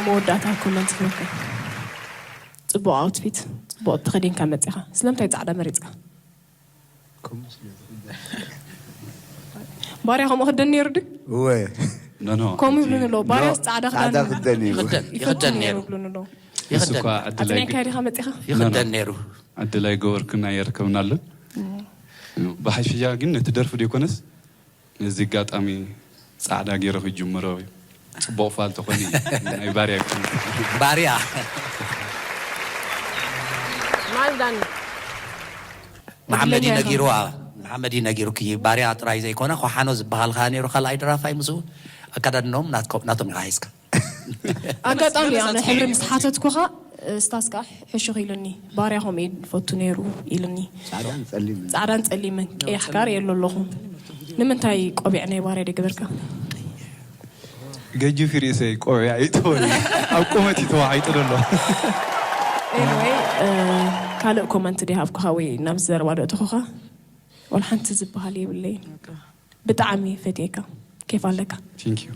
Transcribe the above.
መወዳእታ ኮመንት ክበካ። ጽቡቕ ኣውትፊት፣ ጽቡቕ ተኸዲንካ መጺኻ። ስለምንታይ ጻዕዳ መሪጽካ? ባርያ ከምኡ ክደን ነይሩ ድዩ? እወ። ኖ ኖ ከምኡ ይብሉን ኣለዉ። ባርያስ ጻዕዳ ጻዕዳ ክዳን ክደን እዩ። ይኽደን ይፈቱ ይኽደን ነይሩ ነይሩ ይብሉን ኣለዉ። ንሱ እኳ ይኽደን ዕድላይ ኣጽኒዕካ ዲኻ መጺኻ? ይኽደን ነይሩ። ዕድል ኣይገበርኩን ኣይረከብናሉን። ብሓፈሻ ግን ነቲ ደርፊ ዘይኮነስ ነዚ ኣጋጣሚ ጻዕዳ ገይረ ክጅምሮ እዩ። ጽቡቕ ፋል ተኾነ ናይ ባርያ ይኮነ። ባርያ ማልዳኒ መሓመድ እዩ ዕድለኛ ነጊርዋ። መሓመድ እዩ ነጊሩኪ። ባርያ ጥራይ ዘይኮነ ኮሓኖ ዝበሃል ከኣ ነይሩ ካልኣይ ደራፋይ ምስኡ። ኣከዳድኖም ናትኮ- ናቶም ኢኻ ሒዝካ። ኣጋጣሚ ኣነ ሕብሪ ምስ ሓተትኩኻ ስታስ ከዓ ሕሹኽ ኢሉኒ። ባርያ ከምኡ እዩ ዝፈቱ ነይሩ ኢሉኒ። ጻዕዳን ጸሊምን። ጻዕዳን ጸሊምን ቀያሕ ጋር የሉ ኣለኹ። ንምንታይ ቆቢዕ ናይ ባርያ ደገበርካ? ገጂፍ ርእሰይ ቆቢዕ ኣይጥወኒ ኣብ ቁመት ተዋሒጡ ዘሎ። ኤኒወይ ካልእ ኮመንት ዶ ይሃብኩኻ ወይ ናብ ዘረባ ዶ እተኹኻ? ወላ ሓንቲ ዝበሃል የብለይን። ብጣዕሚ ፈትየካ። ኬፍ ኣለካ። Thank you።